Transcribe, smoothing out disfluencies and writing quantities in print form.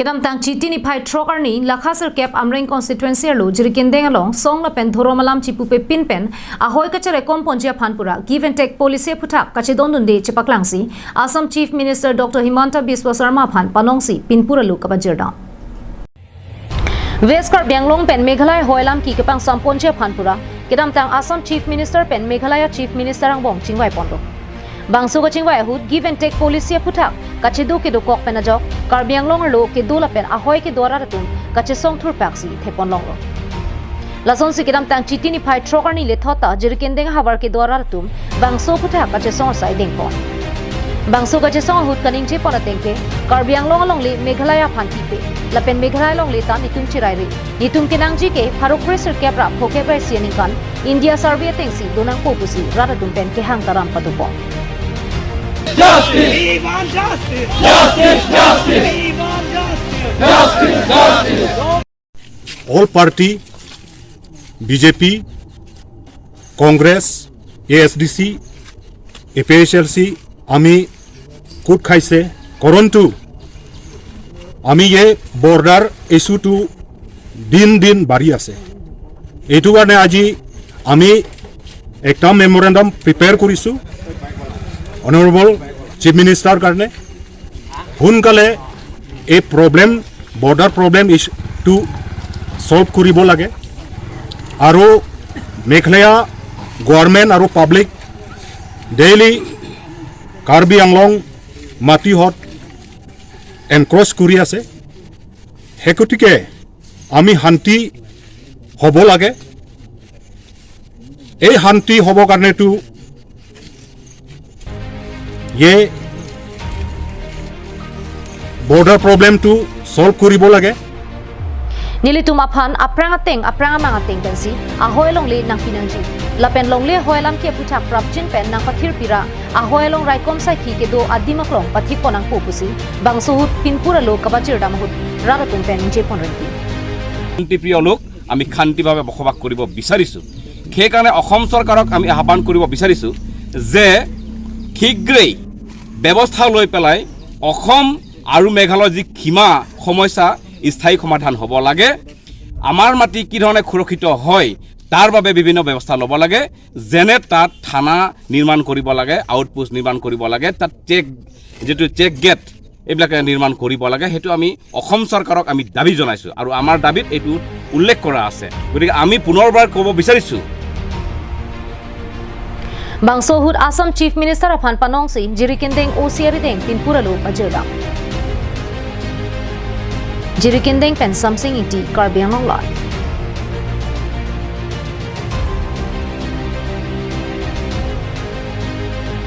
Kedam tang chitini phai trokar ni lakhasar cap amreng constituency lu jirikindeng along song la pen dhoromalam chipupe pin pen ahoi kachere kom ponjia phanpura give and take policy phuthak kachidon de chipaklangsi Assam Chief Minister Dr. Himanta Biswa Sarma phan panongsi pinpura lu kabajirda West Karbi Anglong pen Meghalaya hoilam ki kepang samponjia phanpura kedam tang Assam Chief Minister pen Meghalaya Chief Minister ang bong chingwai pondo bangsu ka chingwai hut give and take policy phuthak kachidu ke do kok pen ajok Karbi Anglong lo ke dula pen ahoi ke dora ratum kachi song thur paksi thepon long ro lason si kedam tang chitini phai trokar ni le thota jirkendeng hawar ke dora ratum bangso phuthak kachi song sai ding pon bangso kachi song hut kaning che pon atengke Karbi Anglong long le Meghalaya phan ti pe lapen Meghalaya long le ta nitum chirai re nitum kenang ji ke pharok pressure kepra phoke bai sianing kan India survey tengsi donang popusi rara tum pen ke hang taram patupo. Justice! We want justice! Justice! Justice! We want justice! Justice! Justice! All party, BJP, Congress, ASDC, APHLC আমি গোট খাইছে। কাৰণটো আমি এই border ইছ্যুটো দিন দিন বাঢ়ি আছে। এইটো কাৰণে আজি আমি একটা মেমৰেণ্ডাম প্ৰিপেয়াৰ কৰিছোঁ অনাৰেবল চিফ মিনিষ্টাৰ কাৰণে। সোনকালে এই প্ৰব্লেম, বৰ্ডাৰ প্ৰব্লেম ইছ্যুটো ছল্ভ কৰিব লাগে আৰু মেঘালয়া গভৰ্ণমেণ্ট আৰু পাব্লিক ডেইলি কাৰ্বি আংলং মাটিহঁত এনক্ৰচ কৰি আছে। সেই গতিকে আমি শান্তি হ'ব লাগে। এই শান্তি হ'ব কাৰণেতো এই বৰ্ডাৰ প্ৰব্লেমটো ছল্ভ কৰিব লাগে। Nilitum aphan aprang ateng aprang amang ateng pensi ahoy long le nang pinangji lapen long le hoilam ke puthak prapchin pen nang pathir pira ahoy long raikom sai khi ke do adimak long pathik ponang popusi bangsuhut pinpura lo kabachir damhut raratum pen je pon rengki. শান্তিপ্ৰিয় লোক, আমি শান্তিভাৱে বসবাস কৰিব বিচাৰিছোঁ। সেইকাৰণে অসম চৰকাৰক আমি আহ্বান কৰিব বিচাৰিছোঁ যে শীঘ্ৰেই ব্যৱস্থা লৈ পেলাই অসম আৰু মেঘালয়ৰ যি সীমা সমস্যা স্থায়ী সমাধান হ'ব লাগে। আমাৰ মাটি কি ধৰণে সুৰক্ষিত হয়, তাৰ বাবে বিভিন্ন ব্যৱস্থা ল'ব লাগে। যেনে তাত থানা নিৰ্মাণ কৰিব লাগে, আউটপোষ্ট নিৰ্মাণ কৰিব লাগে, তাত চেক যিটো চেক গেট এইবিলাক নিৰ্মাণ কৰিব লাগে। সেইটো আমি অসম চৰকাৰক আমি দাবী জনাইছোঁ আৰু আমাৰ দাবীত এইটো উল্লেখ কৰা আছে। গতিকে আমি পুনৰবাৰ ক'ব বিচাৰিছোঁ। Bangsohut Assam Chief Minister aphan panongsi jirikindeng osiari deng pinpura lo pajirda jirikindeng pen samsing iti Karbi Anglong Live.